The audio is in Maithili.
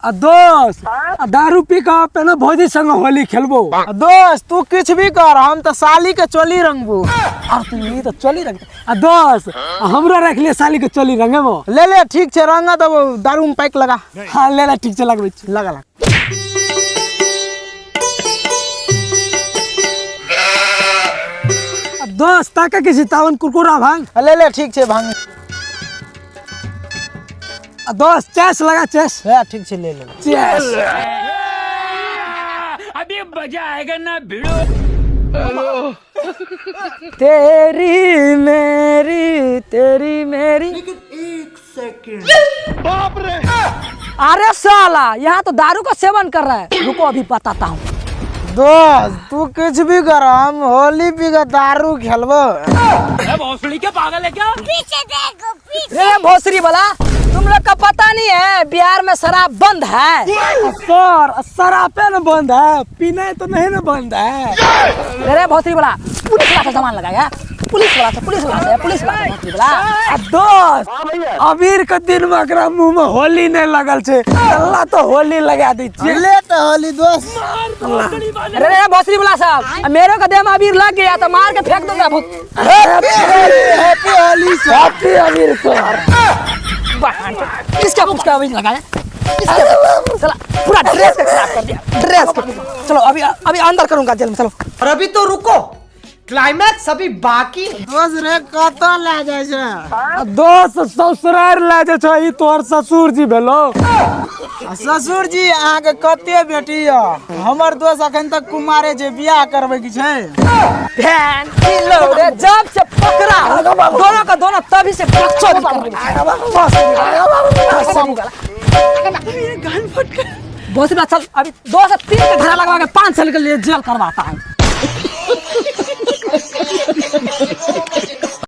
आ दोस्त, आ दारू पी के अपना भौजी संग होली खेलबो। आ दोस्त, तू किछु भी कर, हम तऽ साली के चोली रंगबो। आर तू ई तऽ चोली रंग। आ दोस्त, आ हमरो रख ले साली के चोली रंगेबो। ले ले, ठीक छै, रंग देबो, दारू में पैक लगा। हाँ, ले ले, ठीक छै, लगबै छी। लगा लगा। आ दोस्त, ताके के छी तावन कुरकुरा भांग। ले ले, ठीक छै, भांग। आ दोस्त, चेस लगा, चेस। हे, ठीक छै, ले ले। चेस। अभी मजा आएगा ना भिड़ो। तेरी मेरी, तेरी मेरी। बाप रे! अरे साला, यहाँ तो दारू का सेवन कर रहा है, रुको अभी बताता हूँ। दोस्त, तू कुछ भी कर, हम होली पी के दारू खेलबो। भोसड़ी के पागल है क्या? पीछे देखो, पीछे। रे भोसड़ी वाला, तुम लोग का पता नहीं है बिहार में शराब बंद है? सर, शराबे न बंद है, पीना तो नहीं न बंद है। रे भोसड़ी वाला, पुलिस वाला से सामान लगाया, पुलिस वाला से, पुलिस वाला से, पुलिस वाला से, भोसड़ी वाला। आ दोस्त, अबीर के दिन में एकरा मुंह में होली नहीं लगल छै, अल्लाह तो होली लगा दै छियै। ले तो होली दोस्त। अरे रे भोसड़ी वाला साहब, आ मेरे को देह में अबीर लग गया तो मार के फेंक दूंगा भूत। Happy Holi sir. हैप्पी अबीर सर। किसका मुझका अबीर लगाया? किसका? साला पूरा ड्रेस के खराब कर दिया, ड्रेस के। चलो अभी अभी अंदर करूंगा जेल में, चलो। और अभी तो रुको, क्लाइमैक्स अभी बाकी है। दोस्त रे, कतऽ लए जाइ छै? आ दोस्त, ससुरार लए जाइ छै, ई तोहर ससुर जी भेलो। आ ससुर जी, अहाँके कते बेटी यऽ? हमर दोस्त अखन तक कुमारे छै, बियाह करबै की छै? भैन किलो रे, जब से पकड़ा हूँ, दोनों का दोनों तभी से बकचोदी कर रही है। भोसड़ी वाला, चल अभी 2 से 3 के धारा लगवा के 5 साल के लिए जेल करवाता हूँ।